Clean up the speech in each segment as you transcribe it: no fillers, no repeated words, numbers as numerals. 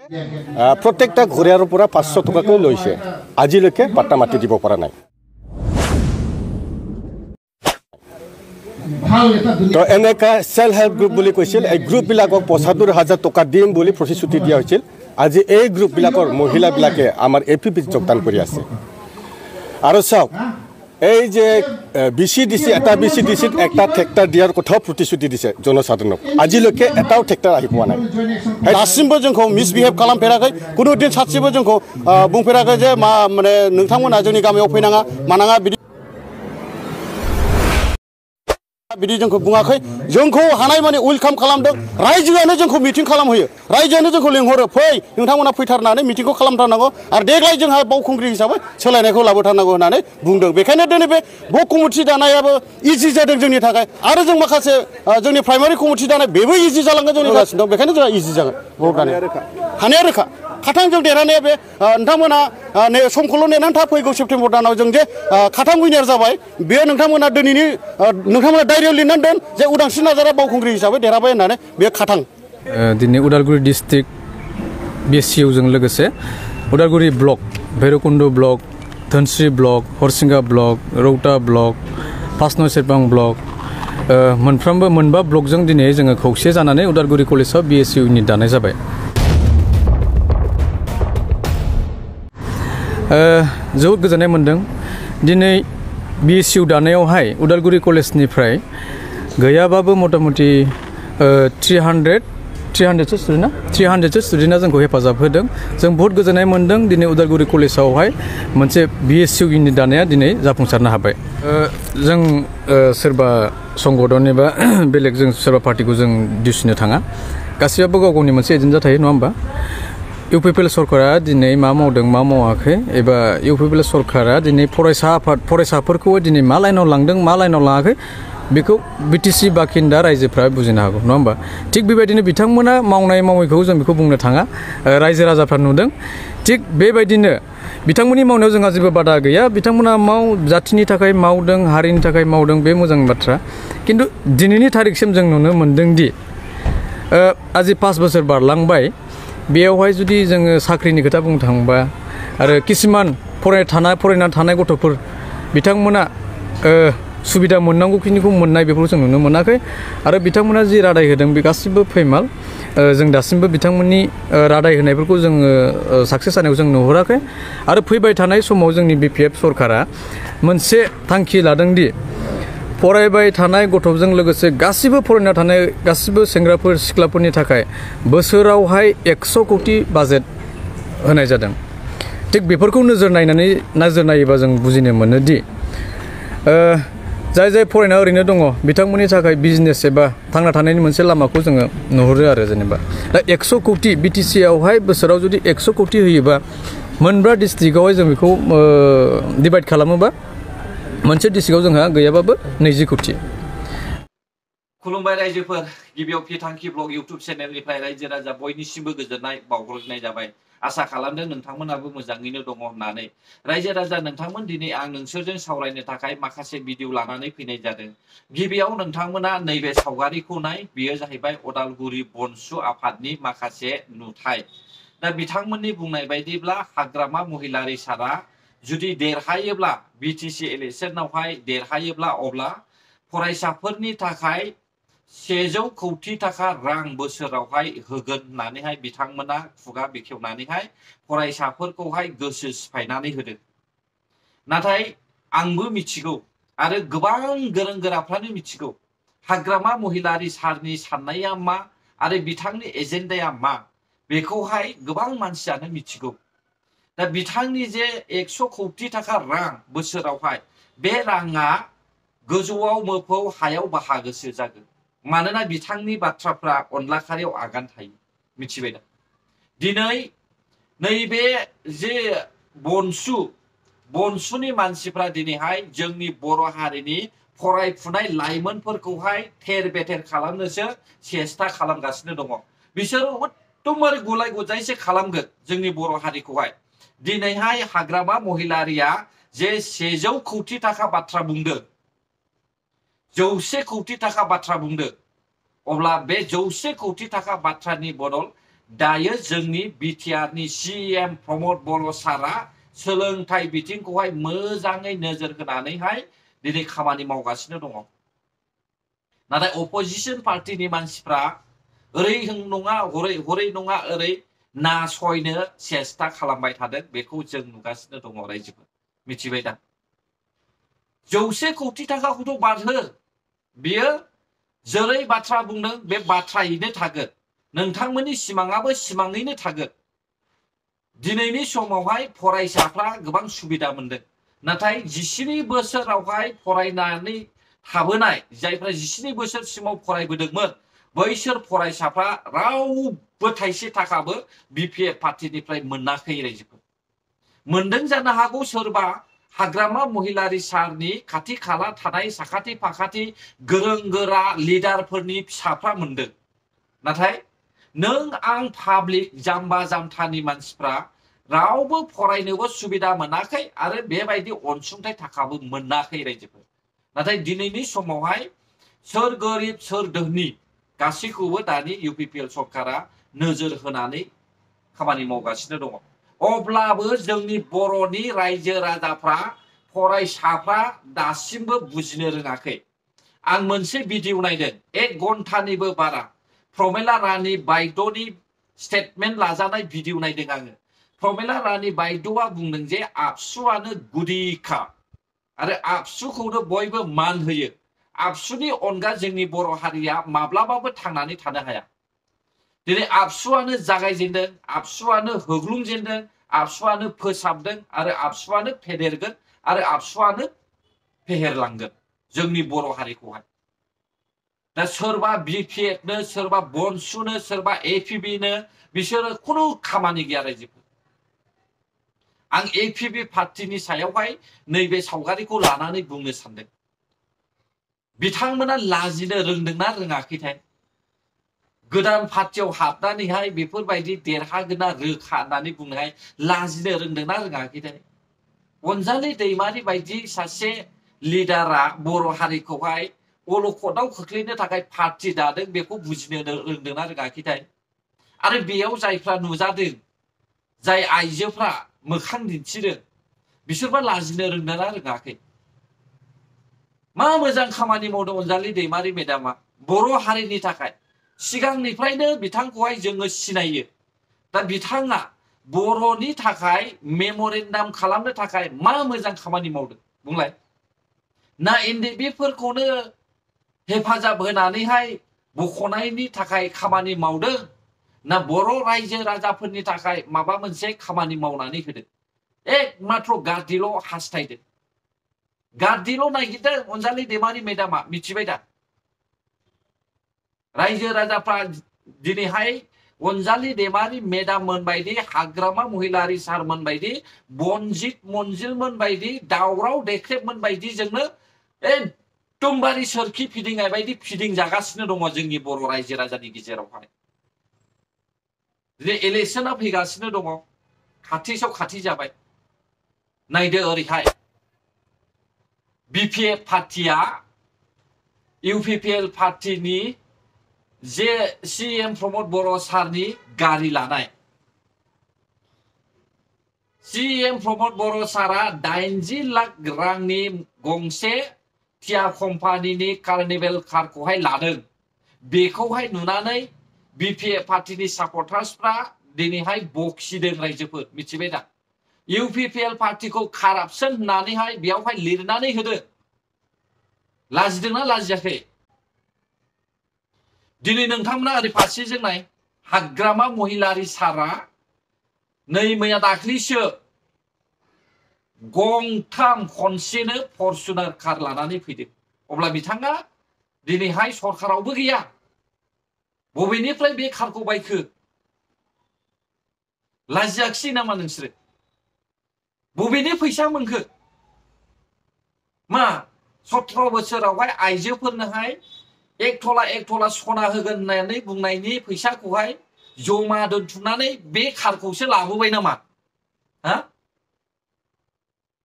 প্ৰত্যেকটা ঘৰিয়াৰ পৰা 500 টকাকৈ লৈছে আজিলৈকে পাট্টা মাটি দিব পৰা নাই তো এনেকা সেল্ফ হেল্প গ্ৰুপ বুলি কৈছিল এই গ্ৰুপ বিলাকক ৭৫,০০০ টকা দিম বুলি প্ৰতিশ্ৰুতি দিয়া হৈছিল আজি এই গ্ৰুপ বিলাকৰ মহিলা বিলাকে আমাৰ এপিপি যোগদান কৰি আছে আৰু চাওক এই যে বিচিডিসি এটা বিচিডিসিত একটা ট্ৰেক্টৰ দিয়াৰ কথাও প্ৰতিশ্ৰুতি দিছে জনসাধাৰণক আজিলৈকে এটাও ট্ৰেক্টৰ আহি পোৱা নাই দাसिमबो जोंखौ মিসবিহেভ খালামफेराखै কোনো দিন সাতसिमबो जोंखौ बुंफेराखै जे मा माने नोंथांमोना जोंनि गामियाव फैनाङा मानाङा बिदि जोंखौ बुङाखै जोंखौ हानाय माने वेलकाम खालामदों रायजोआनो जोंखौ मिटिं खालामहोयो रायजोआनो जोंखौ लिंहरो फै नोंथांमोना फैथारनानै मिटिंखौ खालामथारनांगौ आरो देग्लाय जोंहा बावखुंग्रि हिसाबै सोलायनायखौ लाबोथारनांगौ होननानै बुंदों बेखायनो दिनै बे ब्लक कमिटि दानायाबो इजि जादों जोंनि थाखाय आरो जों माखासे जोंनि प्राइमारि कमिटि दानाय बेबो इजि जालांगोन जोंनि गासिनो दं बेखायनो जोंहा इजि जागोन ब्लक दानाया हानाया रोखा खाथां जों देरहानाया बे नोंथांमोना समखौल' नेनानै था फैगौ सेप्तेम्बर दानाव जों जे खाथां उइनार जाबाय बे नोंथांमोना दिनैनि नोंथांमोना डायरियाव लिरनानै दोन जे उदांस्रि नार्जारिया बावखुंग्रि हिसाबै देरहाबाय होननानै बे खाथां दिनै उदालगुरि डिस्ट्रिक्ट बिएससिउ जों लोगोसे उदालगुरि ब्लक भैरबकुन्द ब्लक धोनस्रि ब्लक हरसिंगा ब्लक रौता ब्लक 5 नं सेरफां ब्लक मोनफ्रोमबो मोनबा ब्लकजों दिनै जोङो खौसे जानानै उदालगुरि कलेजाव बिएससिउ इउनिट दानाय जाबाय जोबोद गोजोननाय मोन्दों दिनै बिएससिउ दानायावहाय उदालगुरि कलेजनिफ्राय गैयाबाबो मटामटि 300 स्टुडेन्टआ जोंखौ हेफाजाब होदों जों बहुत गोजोननाय मोन्दों दिनै उदालगुरि कलेजावहाय मोनसे बिएससिउ इउनिट दानाया दिनै जाफुंसारनो हाबाय जों सोरबा संगठन एबा बेलेग जों सोरबा पार्टिखौ जों दिसिनो थाङा गासिबो गाव गावनि मोनसे एजेन्डा थायो नङा होमबा इउपिपिएल सरकारा दिनै मा मावदों मा मावाखै एबा इउपिपिएल सरकारा दिनै फरायसाफोरखौ दिनै मा लाइनाव लांदों मा लाइनाव लाङाखै बेखौ बिटिसि बाखिन्दा रायजोफ्रा बुजिनो हागौ नङा होमबा थिग बेबायदिनो बिथांमोना मावनाय मावैखौ जों बेखौ बुंनो थाङा रायजो राजाफ्रा नुदों थिग बेबायदिनो बिथांमोननि मावनायाव जोंहा जेबो बादा गैया बिथांमोना जाथिनि थाखाय मावदों हारिनि थाखाय मावदों बे मोजां बाथ्रा खिन्थु दिनैनि थारिखसिम जों नुनो मोन्दों दि आजि 5 बोसोर बारलांबाय बेयावहाय जुदि जोङो साख्रिनि खोथा बुंनो थाङोबा आरो किसुमान फरायना थानाय गथ'फोर बिथांमोना सुबिदा मोननांगौखिनिखौ मोननाय बेफोरखौ जों नुनो मोनाखै आरो बिथांमोना जि रादाय होदों बे गासिबो फैमाल जों दासिमबो बिथांमोननि रादाय होनायफोरखौ जोङो साक्सेस जानायखौ जों नुहुराखै आरो फैबाय थानाय समाव जोंनि बिपिएफ सरकारा मोनसे थांखि लादोंदि फरायबाय थानाय गथ'जों लोगोसे गासिबो फरायना थानाय गासिबो सेंग्राफोर सिख्लाफोरनि थाखाय बोसोरावहाय 100 कोटि बाजेट होनाय जादों थिग बेफोरखौ नोजोर नायोबा जों बुजिनो मोनो दि जाय फरायना ओरैनो दङ बिथांमोननि थाखाय बिजनेस एबा थांना थानायनि मोनसे लामाखौ जोङो नुहुरो आरो जेनेबा दा 100 कोटि बिटिसि आवहाय बोसोराव जुदि 100 कोटि होयोबा मोनब्रा डिस्ट्रिक्टआवहाय जों बेखौ डिभाइड खालामोबा मोनसे डिस्ट्रिक्टआव जोंहा गैयाबाबो 20 कोटि खुलुमबाय रायजोफोर गिबियाव पिथांखि ब्लग इउट्युब चेनेलनिफ्राय रायजो राजा बयनिसिमबो गोजोननाय बावग्रोनाय जाबाय आसा खालामदों नोंथांमोनाबो मोजाङैनो दङ होननानै रायजो राजा नोंथांमोन दिनै आं नोंसोरजों सावरायनो थाखाय माखासे भिडिअ लानानै फैनाय जादों गिबियाव नोंथांमोना नैबे सावगारिखौ नाय बेयो जाहैबाय उदालगुरि बनसु आफादनि माखासे नुथाय दा बिथांमोननि बुंनाय बायदिब्ला हाग्रामा महिलारि सारा जुदि देरहायोब्ला बिटिसि इलेक्शनावहाय देरहायोब्ला अब्ला फरायसाफोरनि थाखाय 100 कोटि थाखा रां बोसोरावहाय होगोन होननानैहाय बिथांमोना खुगा बेखेवनानैहाय फरायसाफोरखौहाय गोसो सिफायनानै होदों नाथाय आंबो मिथिगौ आरो गोबां गोरों गोराफ्रानो मिथिगौ हाग्रामा महिलारि सारनि साननाया मा आरो बिथांनि एजेन्डाया मा बेखौहाय गोबां मानसियानो मिथिगौ दा बिथांनि जे 100 कोटि थाखा रां बोसोरावहाय बे राङा गोजौआव मोफौ हायाव बाहागोसो जागोन मानोना बिथांनि बाथ्राफ्रा अनला खारियाव आगान थायो मिथिबाय दा दिनै नैबे जे बनसुनि मानसिफ्रा दिनैहाय जोंनि बर' हारिनि फरायफुनाय लाइमोनफोरखौहाय थेर बेथेर खालामनोसो सेस्था खालामगासिनो दङ बिसोरो एकदमबारे गुलाय गुजायसो खालामगोन जोंनि बर' हारिखौहाय दिनैहाय हाग्रामा महिलारिया जे 100 कोटि थाखा बाथ्रा बुंदों 100 कोटि थाखा बाथ्रा बुंदों अब्ला बे 100 कोटि थाखा बाथ्रानि बदल दायो जोंनि बिटिआरनि सीएम प्रमद बर' सारा सोलोंथाइ बिथिंखौहाय मोजाङै नोजोर होनानैहाय दिनै खामानि मावगासिनो दङ। नाथाय अपोजिशन पार्टीनि मानसिफ्रा ओरै नङा हरै नङा ओरै नासयनो सेस्था खालामबाय थादों। बेखौ जों नुगासिनो दङ रायजोफोर, मिथिबाय दा? 100 कोटी थाखाखौथ' बारहो, बियो जेरै बाथ्रा बुंदों बे बाथ्रायैनो थागोन। नोंथांमोननि सिमाङाबो सिमाङैनो थागोन। दिनैनि समावहाय फरायसाफ्रा गोबां सुबिदा मोनदों। नाथाय 12 बोसोरावहाय फरायनानै थाबोनाय जायफ्रा 12 बोसोरसिमाव फरायबोदोंमोन बैसोर फरायसाफ्रा रावबो थाइसे थाखाबो बिपिएफ पार्टीनिफ्राय मोनाखै रायजोफोर। मोनदों जानो हागौ सोरबा हाग्रामा महिलारि सारनि खाथि खाला थानाय साखाथि फाखाथि गोरों गोरा लिडारफोरनि फिसाफ्रा मोनदों। नाथाय नों आं पाब्लिक जाम्बा जाम्थानि मानसिफ्रा रावबो फरायनोबो सुबिदा मोनाखै आरो बेबायदि अनसुंथाइ थाखाबो मोनाखै रायजोफोर। नाथाय दिनैनि समावहाय सोर गोरिब सोर धोनि गासैखौबो दानि इउपिपिएल सरकारा नोजोर होनानै खामानि मावगासिनो दङ। अब्लाबो जोंनि बर'नि रायजो राजाफ्रा फरायसाफ्रा दासिमबो बुजिनो रोङाखै। आं मोनसे भिडिअ नायदों 1 घन्टानिबो बारा, प्रमेला रानी बायद'नि स्टेटमेन्ट लाजानाय भिडिअ नायदों आङो। प्रमेला रानी बायद'आ बुंदों जे आबसुआनो गुदिखा आरो आबसुखौनो बयबो मान होयो। आबसुनि अनगा जोंनि बर' हारिया माब्लाबाबो थांनानै थानो हाया। दिनै आबसुआनो जागायजेनदों, आबसुआनो होग्लुंजेनदों, आबसुआनो फोसाबदों आरो आबसुआनो फेदेरगोन आरो आबसुआनो फेहेरलांगोन जोंनि बर' हारिखौहाय। दा सोरबा बिपिएफनो, सोरबा बनसुनो, सोरबा एपिबिनो बिसोरो खुनु खामानि गैया रायजोफोर। आं एपिबि पार्टीनि सायावहाय नैबे सावगारिखौ लानानै बुंनो सानदों। बिथांमोना लाजिनो रोंदोंना रोङाखैथाय? गोदान पार्टीयाव हाबनानैहाय बेफोरबायदि देरहागोना रोखा होननानै बुंनोहाय लाजिनो रोंदोंना रोङाखैथाय? अनजालि दैमारि बायदि सासे लिडारा बर' हारिखौहाय अलखदाव खोख्लैनो थाखाय पार्टी दादों, बेखौ बुजिनो रोंदोंना रोङाखैथाय? आरो बेयाव जायफ्रा नुजादों, जाय आइजोफ्रा मोखां दिन्थिदों, बिसोरबा लाजिनो रोंदोंना रोङाखै? मा मोजां खामानि मावदों अनजालि दैमारि मेडामा बर' हारिनि थाखाय। सिगांनिफ्रायनो बिथांखौहाय जोङो सिनायो। दा बिथाङा बर'नि थाखाय मेम'रेन्डाम खालामनो थाखाय मा मोजां खामानि मावदों बुंलाय? ना एनडिएफबिफोरखौनो हेफाजाब होनानैहाय बख'नायनि थाखाय खामानि मावदों, ना बर' रायजो राजाफोरनि थाखाय माबा मोनसे खामानि मावनानै होदों? एकमात्र गादिल' हास्थायदों, गादिल' नागिरदों अनजालि दैमारि मेडामा, मिथिबाय दा? रायजो राजाफ्रा दिनैहाय अनजालि दैमारि मेडाम मोनबायदि, हाग्रामा महिलारि सार मोनबायदि, बनजित मन्जिल मोनबायदि, दावराव देख्रेब मोनबायदि जोंनो एकदमबारे सोरखि फिदिंनाय बायदि फिदिंजागासिनो दङ जोंनि बर' रायजो राजानि गेजेरावहाय। दिनै इलेक्सना फैगासिनो दङ, खाथिसाव खाथि जाबाय। नायदो ओरैहाय बिपिएफ पार्टीया इउपिपिएल पार्टीनि जे सीएम प्रमद बर' सारनि गारि लानाय। सीएम प्रमद बर' सारा 80 लाख रांनि गंसे टिया कम्पानिनि कार्निभेल कारखौहाय लादों। बेखौहाय नुनानै बिपिएफ पार्टीनि सापर्टार्सफ्रा दिनैहाय बखिदों रायजोफोर, मिथिबाय दा? इउपिपिएल पार्टीखौ कारापसन होननानैहाय बेयावहाय लिरनानै होदों। लाजिदोंना लाजियाखै? दिनै नोंथांमोना ओरै फारसेजों नाय, हाग्रामा महिलारि सारा नै मैया दाख्लैसो गंथाम खनसेनो फरचुनार कार लानानै फैदों। अब्ला बिथाङा दिनैहाय सरकारावबो गैया। बबेनिफ्राय बे कारखौ बायखो? लाजियाखिसै नामा नोंसोरो? बबेनि फैसा मोनखो? मा 17 बोसोरावहाय आइजोफोरनोहाय 1 तला सना होगोन होननानै बुंनायनि फैसाखौहाय जमा दोनथुमनानै बे कारखौसो लाबोबाय नामा? हा?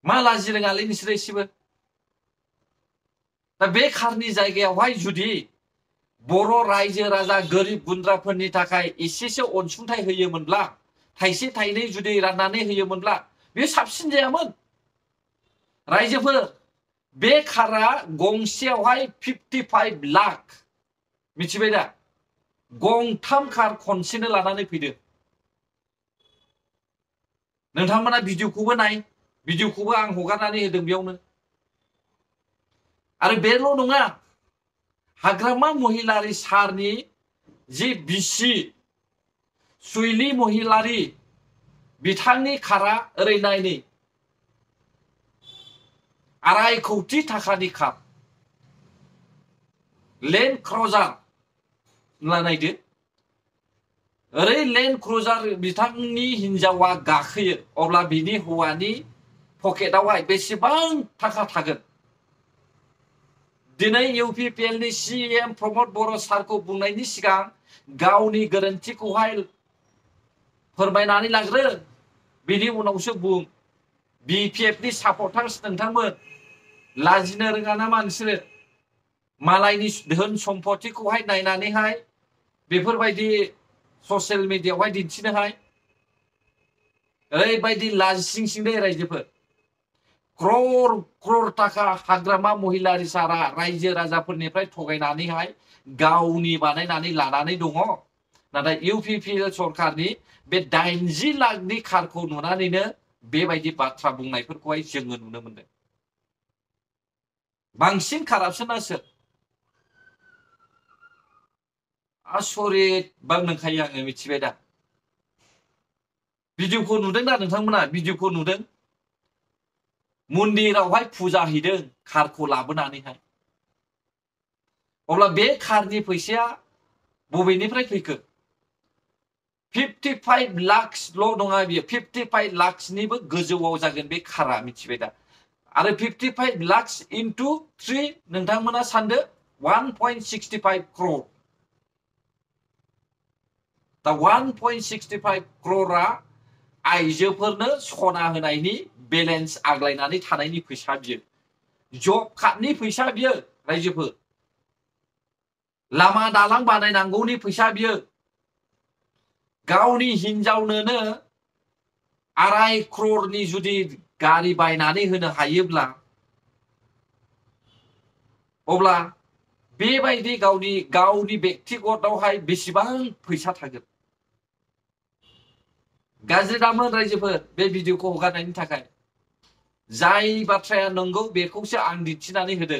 मा लाजि रोङालै नोंसोरो एसेबो? दा बे कारनि जायगायावहाय जुदि बर' रायजो राजा गोरिब गुन्द्राफोरनि थाखाय एसेसो अनसुंथाइ होयोमोनब्ला थाइसे थाइनै जुदि राननानै होयोमोनब्ला बे साबसिन जायामोन रायजोफोर बे खारा गंसेयावहाय 55 लाख मिथिबाय दा गंथाम खार खनसेनो लानानै फैदो नोंथांमोना भिडिअखौबो नाय भिडिअखौबो आं हगारनानै होदों बेयावनो आरो बेल' नङा हाग्रामा महिलारी सारनि जि बिसि सुइलि महिलारी बिथांनि खारा ओरै नायनि 2.5 कोटी थाखानि खार लेन्ड क्रुजार नायदो ओरै लेन्ड क्रुजार बिथांनि हिनजावा गाखोयो अब्ला बिनि हौवानि पकेटावहाय बेसेबां थाखा थागोन दिनै UPPL नि CM प्रमोद बर' सारखौ बुंनायनि सिगां गावनि गोरोन्थिखौहाय फोरमायनानै लाग्रो बिनि उनावसो बुं BPF नि सापर्टार्स नोंथांमोन लाजिनो रोङा नामा नोंसोरो मालायनि धोन सम्पथिखौहाय नायनानैहाय बेफोरबायदि ससियेल मिडियायावहाय दिन्थिनोहाय ओरैबायदि लाजिसिंसिंदे रायजोफोर क्रर क्रर थाखा हाग्रामा महिलारी सारा रायजो राजाफोरनिफ्राय थगायनानैहाय गावनि बानायनानै लानानै दङ नाथाय UPPL सरकारनि बे 80 लाखनि खारखौ नुनानैनो बेबायदि बाथ्रा बुंनायफोरखौहाय जोङो नुनो मोनदों बांसिन कारापसना सोर आसरित बां नंखायो आङो मिथिबाय दा भिडिअखौ नुदों ना नोंथांमोना भिडिअखौ नुदों मन्दिरावहाय फुजा हैदों खारखौ लाबोनानैहाय अब्ला बे खारनि फैसाया बबेनिफ्राय फैखो 55 लाखल' नङा बियो 55 लाखनिबो गोजौआव जागोन बे खारा मिथिबाय दा आरो 55 लाख into 3 नोंथांमोना सानदो 1.65 crore दा 1.65 crore आइजोफोरनो सना होनायनि बेलेन्स आग्लायनानै थानायनि फैसा बियो जब कार्डनि फैसा बियो रायजोफोर लामा दालां बानायनांगौनि फैसा बियो गावनि हिनजावनोनो 2.5 crore जुदि गारि बायनानै होनो हायोब्ला अब्ला बेबायदि गावनि व्यक्तिगतआवहाय बेसेबां फैसा थागोन गाज्रि दामोन रायजोफोर बे भिडिअखौ हगारनायनि थाखाय जाय बाथ्राया नंगौ बेखौसो आं दिन्थिनानै होदों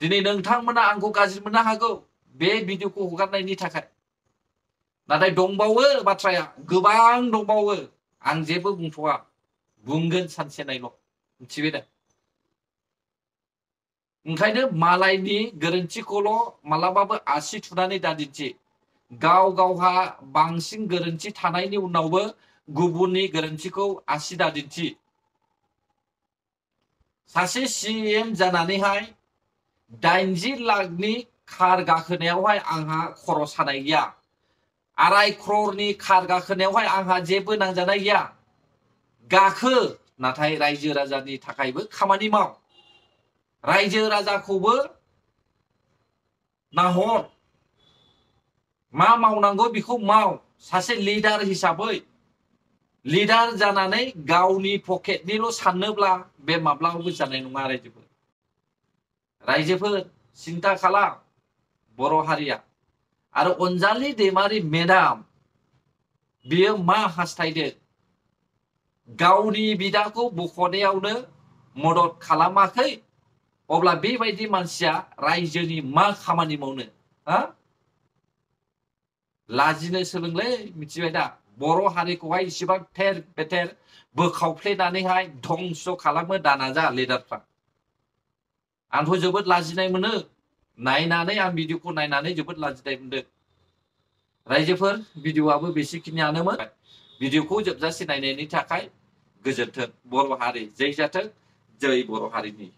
दिनै नोंथांमोना आंखौ गाज्रि मोननो हागौ बे भिडिअखौ हगारनायनि थाखाय नाथाय दंबावो बाथ्राया गोबां दंबावो आं जेबो बुंथ'आ बुंगोन सानसे नायल' मिथिबाय दा ओंखायनो मालायनि गोरोन्थिखौल' मालाबाबो आसि थुनानै दादिन्थि गावहा बांसिन गोरोन्थि थानायनि उनावबो गुबुननि गोरोन्थिखौ आसि दादिन्थि सासे CM जानानैहाय 80 लाखनि कार गाखोनायावहाय आंहा खर' सानाय गैया 2.5 crore कार गाखोनायावहाय आंहा जेबो नांजानाय गैया गाखो नाथाय रायजो राजानि थाखायबो खामानि माव रायजो राजाखौबो नाहर मा मावनांगौ बेखौ माव सासे लिडार हिसाबै लिडार जानानै गावनि पकेटनिल' साननोब्ला बे माब्लाबाबो जानाय नङा रायजोफोर सिन्था खालाम बर' हारिया आरो अनजालि दैमारि मेडाम बियो मा हास्थायदों गावनि बिदाखौ बख'नायावनो मदद खालामाखै अब्ला बेबायदि मानसिया रायजोनि मा खामानि मावनो हा लाजिनो सोलोंलै मिथिबाय दा बर' हारिखौहाय इसेबां थेर बेथेर बोखावफ्लेनानैहाय धंस खालामनो दानाजा लिडारफ्रा आंथ' जोबोद लाजिनाय मोनो नायनानै आं भिडिअखौ नायनानै जोबोद लाजिनाय मोनदों रायजोफोर भिडिअआबो बेसेखिनियानोमोन भिडिअखौ जोबजासे नायनायनि थाखाय गोजोन्थों बर' हारि जै जाथों जै बर' हारिनि